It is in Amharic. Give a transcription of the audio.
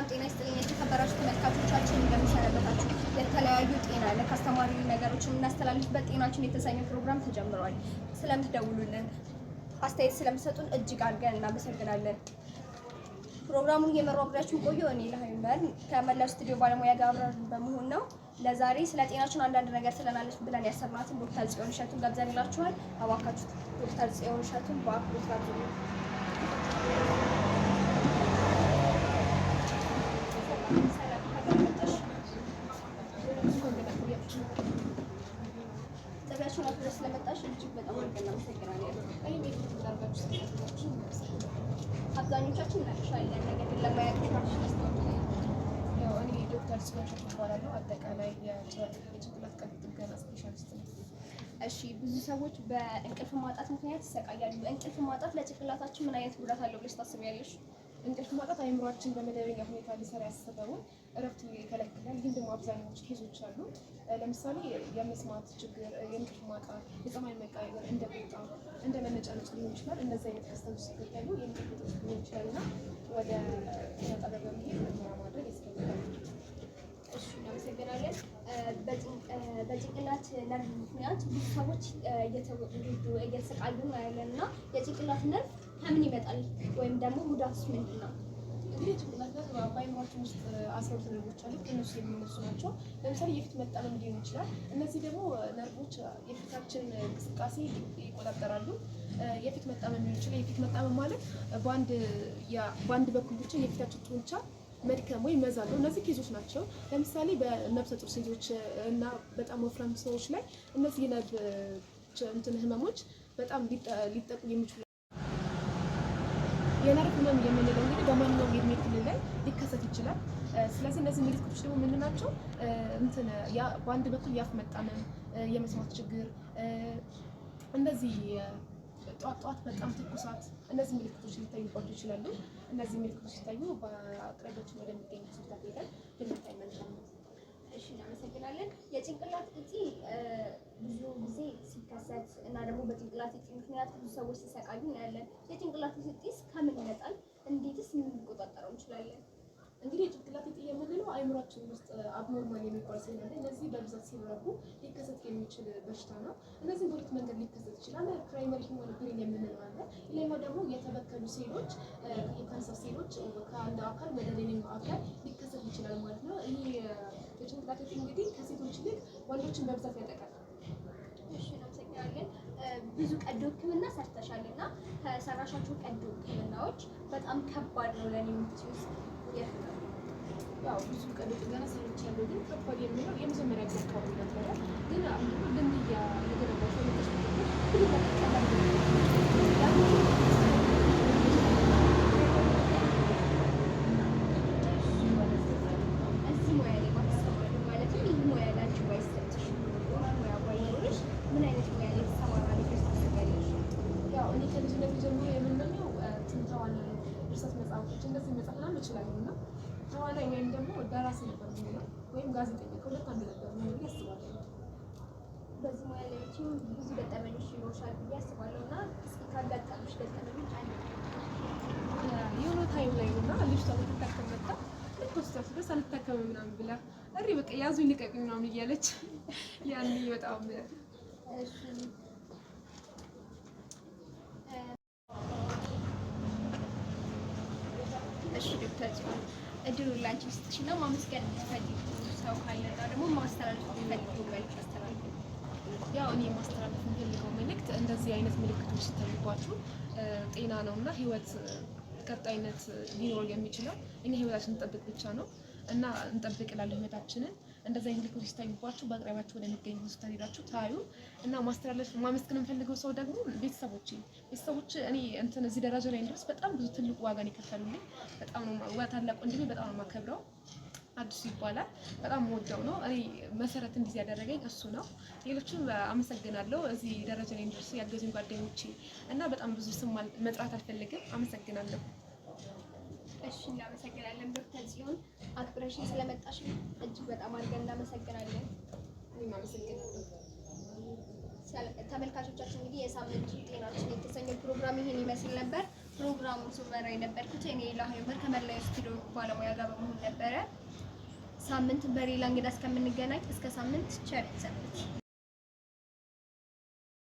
ጤና ይስጥልኝ የተከበራችሁ ተመልካቾቻችን፣ እንደምሰነበታችሁ። የተለያዩ ጤና ነክ አስተማሪ ነገሮችን የምናስተላልፍበት ጤናችን የተሰኘው ፕሮግራም ተጀምሯል። ስለምትደውሉልን፣ አስተያየት ስለምትሰጡን እጅግ አድርገን እናመሰግናለን። ፕሮግራሙን እየመራሁ አብሬያችሁ ቆየሁ። እኔ ለሀይመር ከመላው ስቱዲዮ ባለሙያ ጋር አብረን በመሆን ነው። ለዛሬ ስለ ጤናችን አንዳንድ ነገር ትለናለች ብለን ያሰብናትን ዶክተር ጽዮን እሸቱን ጋብዘንላችኋል። እባካችሁ ዶክተር ጽዮን እሸቱን በአክብሮት ጋብዙልን። ሰላም ከገመጣሽ ጥሪያችሁን አክብረሽ ስለመጣሽ እጅግ በጣም አድርገን እናመሰግናለን። አብዛኞቻችን እናውቅሻለን፣ ነገር ግን ለማያውቅሽ እራስሽን አስተዋውቂ። ያው እኔ ዶክተር ጽዮን እሸቱ እባላለሁ። አጠቃላይ የጭንቅላት ቀዶ ጥገና ስፔሻሊስት ነኝ። እሺ፣ ብዙ ሰዎች በእንቅልፍ ማጣት ምክንያት ይሰቃያሉ። እንቅልፍ ማጣት ለጭንቅላታችን ምን አይነት ጉዳት አለው ብለሽ ታስቢያለሽ? እንቅልፍ ማጣት አእምሯችን በመደበኛ ሁኔታ ሊሰራ ያሰበውን እረፍት ይከለክላል። ይህም ደግሞ አብዛኞቹ case ኦች አሉ። ለምሳሌ የመስማት ችግር፣ የእንቅልፍ ማጣት፣ የፀባይ መቀያየር፣ እንደ ቁጣ፣ እንደ መነጫነጭ ሊሆን ይችላል። እነዚህ አይነት ክስተቶች ሲከተሉ የእንቅልፍ እጦት ሊሆን ይችላል እና ወደ ጤና ጣቢያ በመሄድ ምርመራ ማድረግ ያስፈልጋል። እሺ፣ እናመሰግናለን። በጭንቅላት ነርቭ ምክንያት ብዙ ሰዎች እየተጎዱ እየተሰቃዩ እናያለን እና የጭንቅላት ነርቭ ከምን ይመጣል ወይም ደግሞ ጉዳቱስ ምንድን ነው? እንግዲህ የጭንቅላት ነርቭ በአእምሯችን ውስጥ 12 ነርቮች አሉ። ከእነሱ የሚነሱ ናቸው። ለምሳሌ የፊት መጣመም ሊሆን ይችላል። እነዚህ ደግሞ ነርቮች የፊታችን እንቅስቃሴ ይቆጣጠራሉ። የፊት መጣመም ሊሆን ይችላል። የፊት መጣመም ማለት በአንድ በኩል ብቻ የፊታችን ጡንቻ መድከም ወይም መዛል ነው። እነዚህ case ኦች ናቸው። ለምሳሌ በነፍሰ ጡር ሴቶች እና በጣም ወፍራም ሰዎች ላይ እነዚህ የነርቭ እንትን ህመሞች በጣም ሊጠቁ የሚችሉ። የነርቭ ህመም የምንለው እንግዲህ በማንኛውም የእድሜ ክልል ላይ ሊከሰት ይችላል። ስለዚህ እነዚህ ምልክቶች ደግሞ ምንድን ናቸው? እንትን በአንድ በኩል የአፍ መጣመም፣ የመስማት ችግር፣ እንደዚህ ጧት ጧት በጣም ትኩሳት፣ እነዚህ ምልክቶች ሊታዩባቸው ይችላሉ። እነዚህ ምልክቶች ሲታዩ በአቅራቢያችን ወደሚገኝ ሆስፒታል ሄደን ብንታይ መልካም ነው። እሺ፣ እናመሰግናለን። የጭንቅላት እጢ ብዙ ጊዜ ሲከሰት እና ደግሞ በጭንቅላት እጢ ምክንያት ብዙ ሰዎች ሲሰቃዩ እናያለን። የጭንቅላት እጢስ ከምን ይመጣል? እንዴትስ ልንቆጣጠረው እንችላለን? እንግዲህ የጭንቅላት እጢ የምንለው አእምሯችን ውስጥ abnormal የሚባል ሴል አለ። እነዚህ በብዛት ሲራቡ ሊከሰት የሚችል በሽታ ነው። እነዚህ በሁለት መንገድ ሊከሰት ይችላል። Primary human brain የምንለው አለ። ሌላኛው ደግሞ የተበከሉ ሴሎች፣ የካንሰር ሴሎች ከአንድ አካል ወደ ሌላኛው አካል ሊከሰት ይችላል ማለት ነው። ይህ የጭንቅላት እጢ እንግዲህ ከሴቶች ይልቅ ወንዶችን በብዛት ያጠቃል። እሺ፣ እናመሰግናለን። ብዙ ቀዶ ሕክምና ሰርተሻል እና ከሰራሻቸው ቀዶ ሕክምናዎች በጣም ከባድ ነው ለእኔ የምትይው የቱ ነው? ያው ብዙ ቀዶ ጥገና ሰርቻለሁ፣ ግን ከባድ የምለው የመጀመሪያ ጊዜ አካባቢ ነበረ። ግን አሁን ደግሞ ልምድ እየገነባሁ በመጣሽ ቁጥር ሁሉ ነገር ቀላል ነው። እዚህ ሙያ ላይ ባትሰማሪ፣ ማለትም ይህ ሙያ ላንቺ ባይሰጥሽ ኖሮ፣ ሙያ ባይኖርሽ ምን አይነት ሙያ ላይ ትሰማራለሽ ብለሽ ታስቢያለሽ? ያው እኔ ከልጅነት ጀምሮ የምመኘው ተዋናይ፣ ድርሰት መጽሐፎች እንደዚህ መጽሐፍ ምናምን እችላለሁ እና ተዋናይ ወይም ደግሞ ደራሲ ነበር የምሆነው ወይም ጋዜጠኛ፣ ከሁለት አንዱ ነበር የምሆነው ብዬ አስባለሁ። በዚህ ሙያ ላይ መቼም ብዙ ገጠመኞች ይኖርሻል ብዬ አስባለሁ እና እስኪ ካጋጠሙሽ ገጠመኞች አንድ። የሆነ time ላይ ነው እና ልጅቷ ልትታከም መጣ። ልክ ሆስፒታል ስደርስ አልታከምም ምናምን ብላ እሪ በቃ ያዙኝ ልቀቁኝ ምናምን እያለች ያኔ በጣም እሺ እሺ፣ ዶክተር ጽዮን፣ እድሉ ላንቺ ልስጥሽ እና ማመስገን የምትፈልጊው ሰው ካለ እና ደግሞ ማስተላለፍ የምትፈልጊው መልዕክት አስተላልፊ። ያው እኔ ማስተላለፍ የምፈልገው መልእክት እንደዚህ አይነት ምልክቶች ሲታዩባችሁ ጤና ነው እና ህይወት ቀጣይነት ሊኖር የሚችለው እኛ ህይወታችንን እንጠብቅ ብቻ ነው እና እንጠብቅ እላለሁ ህይወታችንን። እንደዚህ አይነት ምልክቶች ሲታዩባችሁ በአቅራቢያችሁ ወደሚገኝ ሆስፒታል ሄዳችሁ ታዩ እና ማስተላለፍ ማመስገን የምፈልገው ሰው ደግሞ ቤተሰቦች እኔ እንትን እዚህ ደረጃ ላይ እንድደርስ በጣም ብዙ ትልቅ ዋጋን የከፈሉልኝ፣ በጣም ነው ታላቅ ወንድሜ፣ በጣም ነው የማከብረው። አዲሱ ይባላል። በጣም ወደው ነው። እኔ መሰረት እንዲህ ያደረገኝ እሱ ነው። ሌሎችም አመሰግናለሁ። እዚህ ደረጃ ላይ እንድደርስ ያገዙኝ ጓደኞቼ እና በጣም ብዙ ስም መጥራት አልፈልግም። አመሰግናለሁ። እሺ፣ እናመሰግናለን ዶክተር ጽዮን፣ አክብረሽን ስለመጣሽ እጅግ በጣም አድርገን እናመሰግናለን። እኔም አመሰግናለሁ። ተመልካቾቻችን፣ እንግዲህ የሳምንቱ ጤናችን የተሰኘው ፕሮግራም ይሄን ይመስል ነበር። ፕሮግራሙን ስመራ የነበርኩት እኔ ላሆይመር ከመላው ስቱዲዮ ባለሙያ ጋር በመሆን ነበረ። ሳምንት በሌላ እንግዳ እስከምንገናኝ እስከ ሳምንት ቸር ይሰንብት።